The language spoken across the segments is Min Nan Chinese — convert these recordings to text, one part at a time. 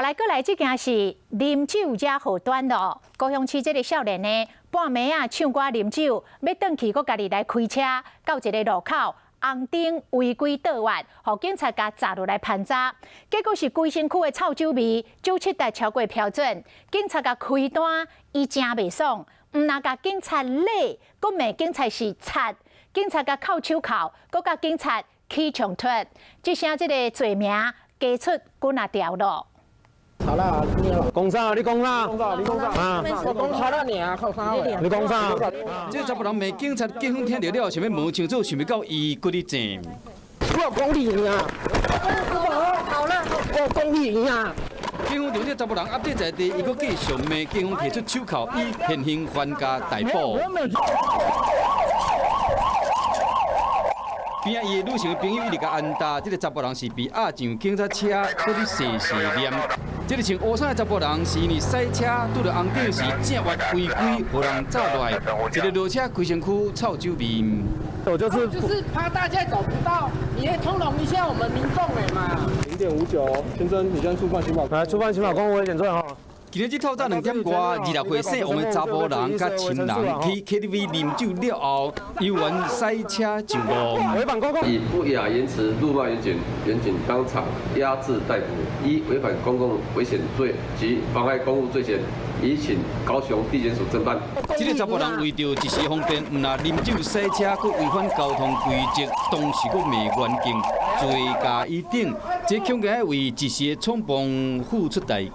來過來，這件是啉酒惹禍端咯。高雄市這个少年呢，半暝仔唱歌啉酒，欲轉去閣家己來開車，到一个路口紅燈違規倒彎，予警察共閘落來盤查，結果是規身軀的臭酒味，酒測值超過標準，警察共開單，伊誠袂爽，毋但共警察罵，閣罵警察是賊，警察共銬手銬，閣共警察起衝突，這聲這个罪名加出幾若條咯。查啦，講啥？你講啥？講啥？你講啥？啊！我講查啦爾，靠啥？你講啥？這查埔人罵警察，警方聽著了，想欲問清楚，想袂到伊閣咧戰。我講你爾。好了，我講你爾。警方將這查埔人壓制在地，伊閣繼續罵，警方提出手銬，以現行犯共逮捕。邊仔伊的女性朋友一直共安搭，這个查埔人是被壓上警察車，閣咧細細念。這个穿烏衫的查埔人是因為賽車拄著紅燈時正越違規，予人閘落來，一个落車規身軀臭酒味。我就是就是怕大家找不到，你也通融一下我們民眾的嘛。0.59，先生，你先觸犯刑法。來，觸犯刑法公共危險罪哈。今日這透早2點外，26歲姓王的查埔人佮親人去 KTV 啉酒了後，猶原駛車上路。違反公共。以不雅言辭辱罵員警，員警當場押制逮捕，依違反公共危險罪及妨礙公務罪嫌，移請高雄地檢署偵辦。這个查埔人為著一時方便，毋但啉酒駛車，閣違反交通規則，當時閣罵員警，罪加一等，這恐驚為一時的衝動付出代價。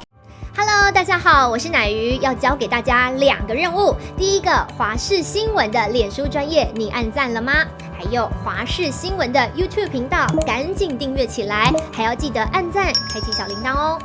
Hello，大家好，我是乃瑜，要交給大家兩個任務。第一個，華視新聞的臉書專頁，你按讚了嗎？還有華視新聞的 YouTube 頻道，趕緊訂閱起來，還要記得按讚，開啟小鈴鐺哦。